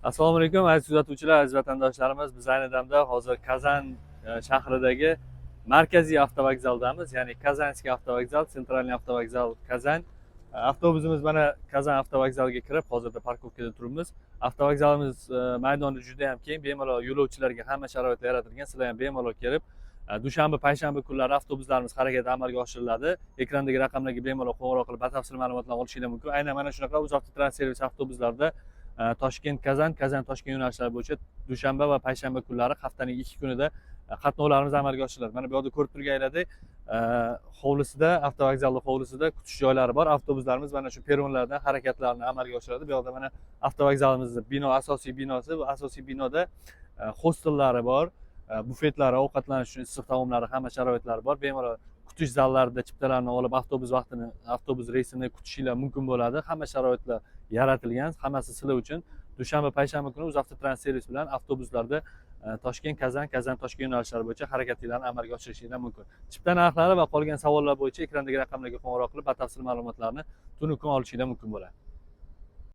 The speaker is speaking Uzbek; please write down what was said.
Assalomu alaykum, aziz kuzatuvchilar, aziz vatandoshlarimiz. Biz ayni damda hozir Kazan shahridagi markaziy avtovokzaldamiz, ya'ni Казанский автовокзал, центральный автовокзал Kazan. Avtobusimiz mana Kazan avtovokzaliga kirib, hozirda парковка da turibmiz. Avtovokzalimiz maydoni juda ham keng, bemalol yo'lovchilarga hamma sharoit yaratilgan. Sizlar ham bemalol kelib, dushanba, payshanba kunlari avtobuslarimiz harakati amalga oshiriladi. Ekrandagi raqamlarga bemalol qo'ng'iroq qilib, batafsil ma'lumotlar olishinglar mumkin. Aynan mana shunaqa UzAvtotrans servis avtobuslarida Toshkent Kazan, Kazan Toshkent yo'nalishlari bo'yicha dushanba va payshanba kunlari haftaning 2 kunida qatnovlarimiz amalga oshiriladi. Mana bu yoqda ko'rib turganlaridek, hovlisida, avtovokzalni hovlisida kutish joylari bor. Avtobuslarimiz mana shu perronlardan harakatlarni amalga oshiradi. Bu yoqda mana avtovokzalimizni bino, asosiy binosi. Bu asosiy binoda hostellari bor, bufetlari, ovqatlanish uchun issiq taomlari, hamma sharoitlari bor. Bemalol kutish zallarida chiptalarni olib, avtobus vaqtini, avtobus reysini kutishinglar mumkin bo'ladi. Hamma sharoitlar yaratilgan, hammasi sizlar uchun. Dushanba, payshanba kuni UzAvtotrans servis bilan avtobuslarda Toshkent Kazan, Kazan Toshkent yo'nalishlari bo'yicha harakatlarni amalga oshirishinglar mumkin. Chipta narxlari va qolgan savollar bo'yicha ekrandagi raqamlarga qo'ng'iroq qilib, batafsil ma'lumotlarni tunu kun olishinglar mumkin bo'ladi.